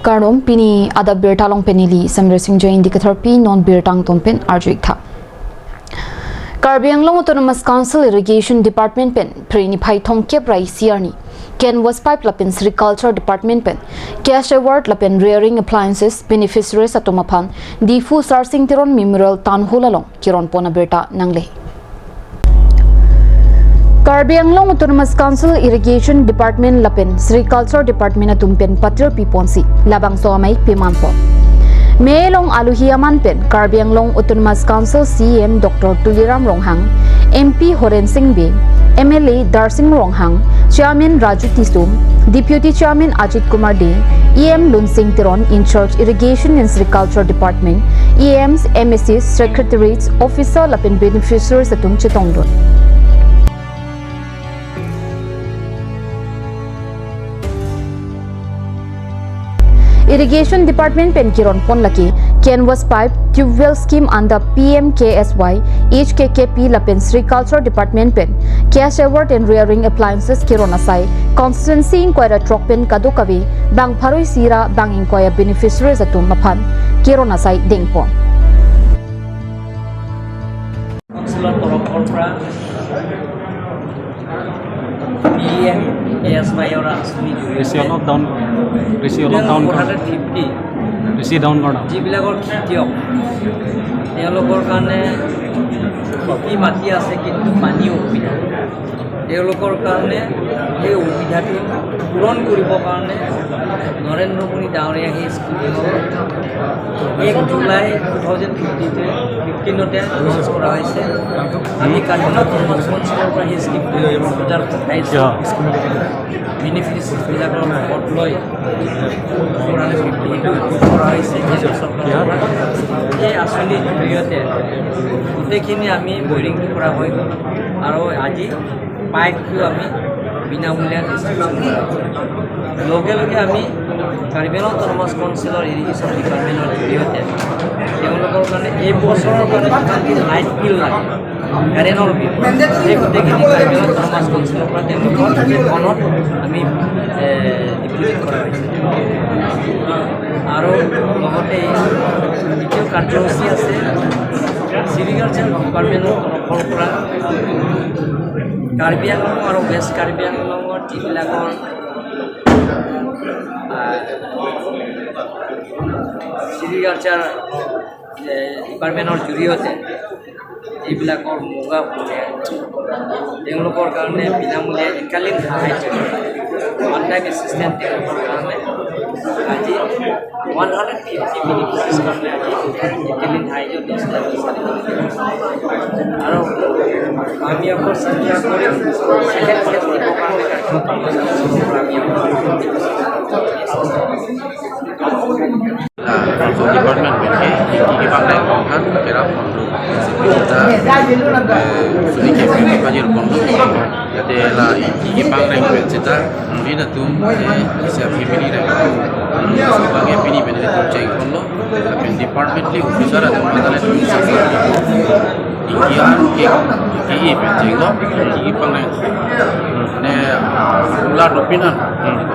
Karnom pini ada birtalong penili Samir Singh Jain dikathar pi non birtang tompen arjuik tha. Karbi Anglong Autonomous Council Irrigation Department pen phrini phai thong kep rai siarni canvas pipe lapin Sericulture Department pen cash award lapin rearing appliances beneficiaries atomaphan Difu Sarsing Tiron Memorial Tanhulalong Kiron Pona Berta Nangle. Karbi Anglong Autonomous Council Irrigation Department lapin Sericulture Department atumpen patir piponsi labang soamai pimanpo. Melong Aluhiaman pen Karbi Anglong Autonomous Council CM Dr. Tuliram Ronghang, MP Horen Singh B, MLA Darsing Ronghang, Chairman Raju Tisum, Deputy Chairman Ajit Kumar De, EM Lunsing Tiron in charge Irrigation and Sericulture Department, EMs, MSCs, Secretariats, Officer lapin beneficiaries atum chitongdon. Irrigation Department pen Kiron Ponlaki canvas pipe tube well scheme under PMKSY HKKP lapin Sericulture Department pen cash award and rearing appliances Kiron asai constituency inquiry truck pen kadukavi bang pharoi sira bang inquiry beneficiaries atum maphan Kiron asai dengpo. Councilor তৰফৰ পৰা PMKSY ৰ আঁচনিৰ বেছি জৰিয়তে অলপ down, বেছি অলপ down four কৰা, হাণ্ড্ৰেড ফিফটি বেছি ডাউন কৰা। যিবিলাকৰ খেতিয়ক, তেওঁলোকৰ কাৰণে খেতি মাটি আছে কিন্তু পানী অসুবিধা, তেওঁলোকৰ কাৰণে সেই অসুবিধাটো পূৰণ কৰিবৰ কাৰণে নৰেন্দ্ৰ মোদী ডাঙৰীয়া সেই স্কীমটো 1 জুলাই 2015তে লঞ্চ কৰা হৈছে। আমি কাৰ্বি অট'নমাছ কাউন্সিলৰ পৰা সেই স্কীমটো বজাৰ পঠাইছোঁ। বেনিফিচিয়াৰীবিলাকৰ লগত লৈ 450 সেইটো এপ্ৰুভ কৰা হৈছে কেন্দ্ৰ চৰকাৰৰ পৰা। এই আঁচনিৰ জৰিয়তে গোটেইখিনি আমি বৰিংটো কৰা হৈ গ'ল আৰু আজি পাইপটো আমি বিনামূলীয়া ডিষ্ট্ৰিবিউশ্যন কৰা হ'ল। লগে লগে আমি কাৰ্বি আংলং অট'নমাছ কাউন্সিলৰ ইৰিগেশ্যন ডিপাৰ্টমেণ্টৰ জৰিয়তে তেওঁলোকৰ কাৰণে এই বছৰৰ কাৰণে যিমানখিনি লাইট বিল লাগে, কাৰেণ্টৰ বিল, সেই গোটেইখিনি কাৰ্বি আংলং অট'নমাছ কাউন্সিলৰ পৰা তেওঁলোকৰ একাউণ্টত আমি ডিপ'জিট কৰা হৈছে। আৰু লগতে দ্বিতীয় কাৰ্যসূচী আছে, চিৰিকালচাৰ ডিপাৰ্টমেণ্টৰ তৰফৰ পৰা কাৰ্বি আংলং আৰু ৱেষ্ট কাৰ্বি আংলঙৰ যিবিলাকৰ চিৰিকালচাৰ ডিপাৰ্টমেণ্টৰ জৰিয়তে যিবিলাকৰ মুগা পোহে, তেওঁলোকৰ কাৰণে বিনামূলীয়া এককালীন সাহায্য, ওৱান টাইম এছিষ্টেণ্ট, তেওঁলোকৰ কাৰণে আজি 150 বেনিফিচিয়াৰীৰ কাৰণে আজি এককালীন সাহায্য 10 লাখ 4 কোটি। আৰু আমি আকৌ চিন্তা কৰিম ছেকেণ্ড ফেজ দিবৰ কাৰণে। আমি আকৌ department ke iki panglai kongkan kera pondu kita suni ke ke pajir pondu yate la iki panglai pen cita ni na tum sia family ra sebagai pini pen tu cheng konlo pen department li officer ada matale tu iki an ke iki pen cheng lo iki panglai ne ula dopinan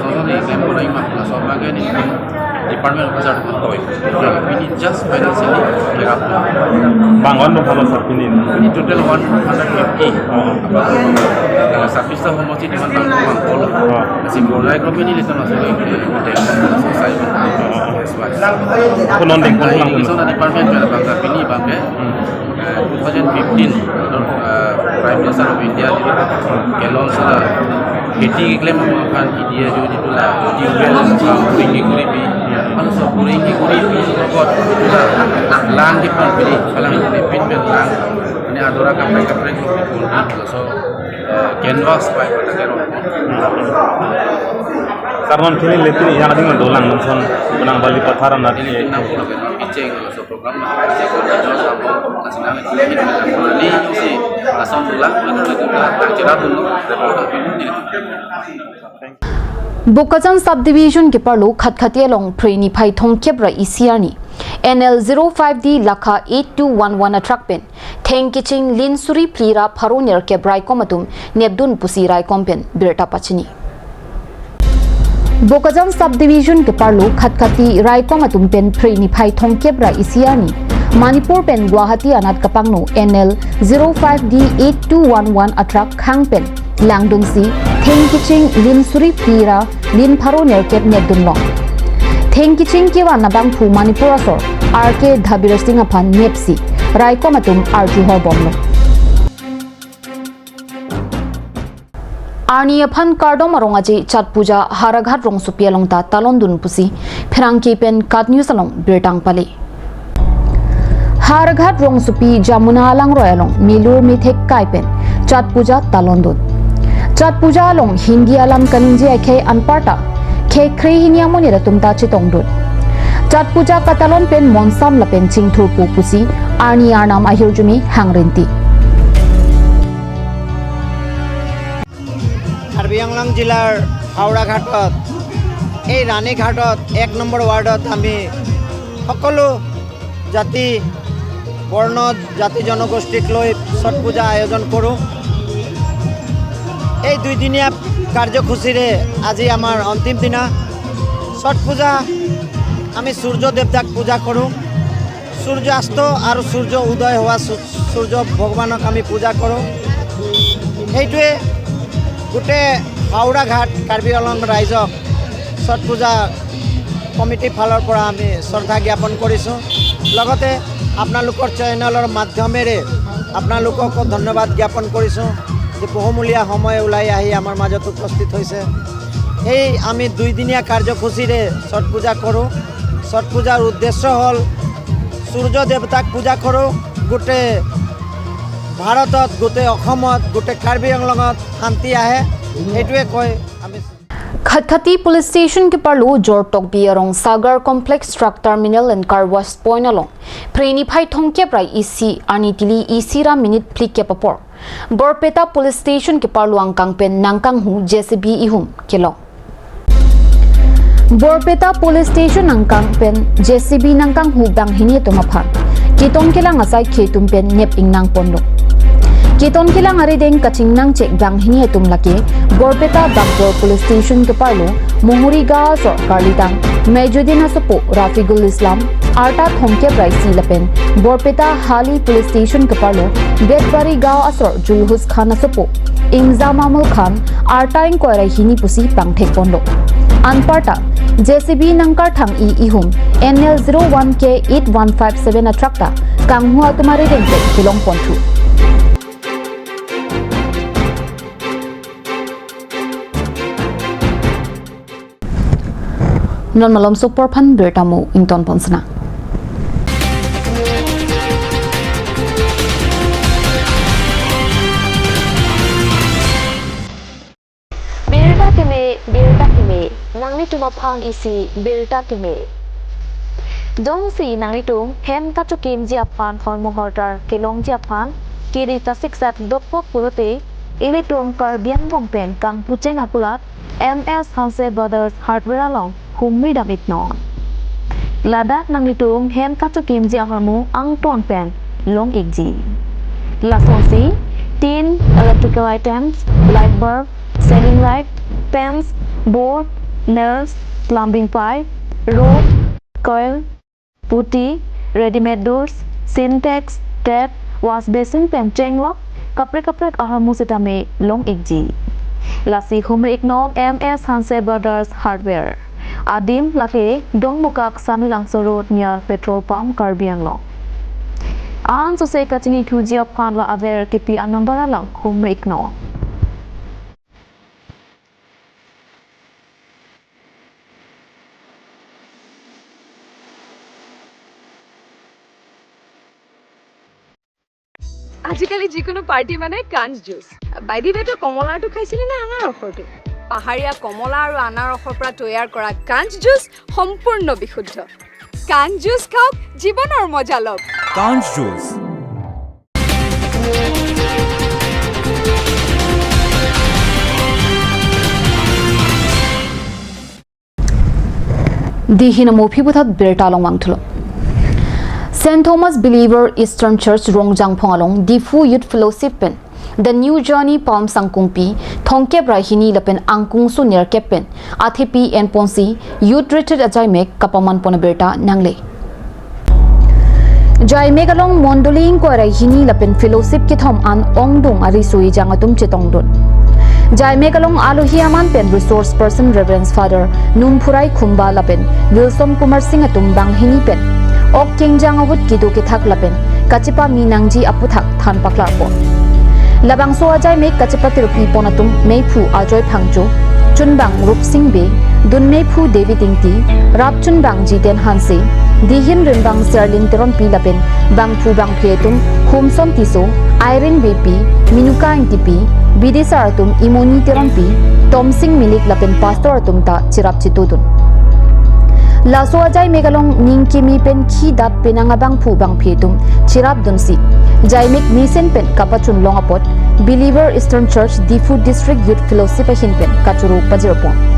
so ni claim ko ima la sebagai ni department officer toy pini just financially kera. Bangon do ভালো sir pini. Ini total 150. Sapista সমষ্টি কিমান bang kol. Masih boleh kalau ini itu masuk selesai. Kunon ding kun lang. Irrigation department bang pini bang ke 2015 Prime Minister of India kelon sala খেতি claim kan ইডিয়া जो যিটো লা tubewell boring কৰিবি মানে চব boring কৰি লগত লাং কিমান পিনি ফালাং পিন পেন লাং মানে আদৰা কাপড়ে কাপড়ে so canvas pipe তাকে। Karnon kini letin yang ading dolang son benang bali patharan na ini nang ko lagi picheng so program na se ko na jo sa mo kasi na ni si asam dulang lagi lagi cera dulu pini. Bokajan sub division ke parlo khatkhati along phrini phai thongkep ra ECR ni NL 05D lakha 8211 truck pen thengkiching linsuri plira pharoner ke brai komatum nebdun pusi rai kompen birta pachini. Bokajan sub division ke parlo Khatkhati Raikom atum pen phreini phai thongkep ra isiani Manipur pen Guwahati anat kapangno NL 05D8211 atrak khangpen langdungsi thengkiching linsuri phira linpharo nerkep nedunlo thengkiching kewa nabang phu Manipur asor RK Dhabir Singh aphan nepsi Raikom atum arju hor bomlo Arni aphan kardom arong aji Chat Puja Haraghat rong supialong ta talon dun pusi pherangki pen kat news along birtang pale Haraghat rong supi Jamuna alang royalong milur mithek kai pen Chat Puja talon dun Chat Puja along Hindi alam kaninji akhe anparta khe khri hiniamoni ratumta chitong dun Chat Puja katalon pen monsam lapen chingthur pu pusi Arni arnam ahirjumi hangrinti Karbi Anglong জিলাৰ হাওৰাঘাটত এই ৰাণীঘাটত 1 number ৱাৰ্ডত আমি সকলো জাতি বৰ্ণ জাতি জনগোষ্ঠীক লৈ ছট পূজা আয়োজন কৰোঁ। এই দুইদিনীয়া কাৰ্যসূচীৰে আজি আমাৰ অন্তিম দিনা। ছট পূজা আমি সূৰ্য দেৱতাক পূজা কৰোঁ। সূৰ্যাস্ত আৰু সূৰ্য উদয় হোৱা সূৰ্য ভগৱানক আমি পূজা কৰোঁ। সেইটোৱে গোটেই হাওৰাঘাট কাৰ্বি আংলং ৰাইজক ছট পূজা কমিটিৰ ফালৰ পৰা আমি শ্ৰদ্ধা জ্ঞাপন কৰিছোঁ। লগতে আপোনালোকৰ চেনেলৰ মাধ্যমেৰে আপোনালোককো ধন্যবাদ জ্ঞাপন কৰিছোঁ যে বহুমূলীয়া সময় ওলাই আহি আমাৰ মাজত উপস্থিত হৈছে। সেই আমি দুইদিনীয়া কাৰ্যসূচীৰে ছট পূজা কৰোঁ। ছট পূজাৰ উদ্দেশ্য হ'ল সূৰ্য দেৱতাক পূজা কৰোঁ। গোটেই ভাৰতত, গোটেই অসমত, গোটেই কাৰ্বি আংলঙত শান্তি আহে, সেইটোৱে কয় আমি। Khatkhati police station ke parlo Jortok Biarong Sagar Complex Truck Terminal and Car Wash Point along Preni phai thongkep rai EC ani tili EC ra minute phlik ke papor Barpeta police station ke parlo angkang pen nangkang hu JCB ihum kelo Barpeta police station angkang pen JCB nangkang hu bang hini tumaphan Kiton kilang asai khetum pen nep ingnang ponlo Kiton kilang ari deng kaching nang chek bang hini tum lake Barpeta Bagdor police station ke parlo Mohuri ga sor Karlitang Mejudin asopo Rafiqul Islam Arta thongke raisi lapen Barpeta Hali police station ke parlo Betbari ga asor Julhus Khan asopo Ingzamamul Khan Arta ing koira hini pusi pangthek ponlo Anparta JCB nangkar thang i ihum NL 01K8157 atrakta kanghua tumari dengte kilong ponthu non malom super phan bertamu ington ponsna Berta kime nangni tuma phang isi berta kime dong si nangni tum hem ta chukim ji aphan hormo hortar kelong ji aphan kiri ta siksat dokpok purote ili tum kar bian bong pen kang pucheng apulat MS Hanse Brothers Hardware along humri damit no Ladakh nangni tum hem ta chukim ji hormo ang ton pen long ekji lasonsi tin electrical items light bulb ceiling light pens, board, nails, plumbing pipe, rope, coil, putty, ready-made doors, syntax, tap, wash basin, pen, chain lock, kapre kapre aharmu sitame long ekji. Lasi humri iknong MS Hanse Brothers Hardware. Adim lake dong mukak sami langso road near petrol pump Karbi Anglong. An so se kachini thuji of khanla aver kipi anambara lang humri iknong. আজিকালি যিকোনো party মানে কাঞ্চ juice. By the ৱে, তই কমলাটো খাইছিলি নে আনাৰসৰটো? পাহাৰীয়া কমলা আৰু আনাৰসৰ পৰা তৈয়াৰ কৰা কাঞ্চ জুচ সম্পূৰ্ণ বিশুদ্ধ। কাঞ্চ জুচ খাওক, জীৱনৰ মজা লওক। কাঞ্চ juice. দিহিন মফিবুথাত বেৰতালং মাংথুল Saint Thomas Believer Eastern Church Rongjang Phongalong Difu Youth Fellowship Pen The New Journey Palm Sangkungpi Thongkep Rahini lapen Angkung su ner kepen Athipi and Ponsi Youth Retreat Ajay Mek Kapaman Ponabirta Nangle Jai Megalong Mondoling ko Rahini lapen Fellowship ki thom an ongdung ari sui jangatum chitongdun Jai Megalong Alohiaman pen resource person Reverend Father Numphurai Khumba lapen Wilson Kumar Singh atum Banghini pen Ok Kengjang ahut kidu ki thak lapen Kachipa Minangji aputhak than pakla po Labang so ajai mek kachipa tirupi ponatum Meiphu Ajoy Phangcho Chunbang Rup Singh Be Dun Meiphu Devi Tingti Rap Chunbang Jiten Hanse Dihin Rimbang Serlin Teron Pi lapen Bangphu Bangphetum Humson Tiso Irene BP Minuka Intipi Bidisar atum Imoni Teron Pi Tomsing Milik lapen Pastor atum ta Chirap Chitudun Laso ajai megalong ningkimi pen khi dat penanga bangphu bangphetum Chirap Dunsi Jaimek Misen pen kapachun longapot Believer Eastern Church Difu District Youth Fellowship hin pen kachuru pajirpon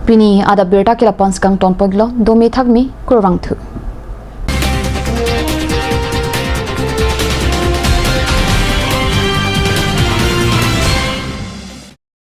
Pini ada berta kila pons kang ton poglo do me thak mi kurwang thu.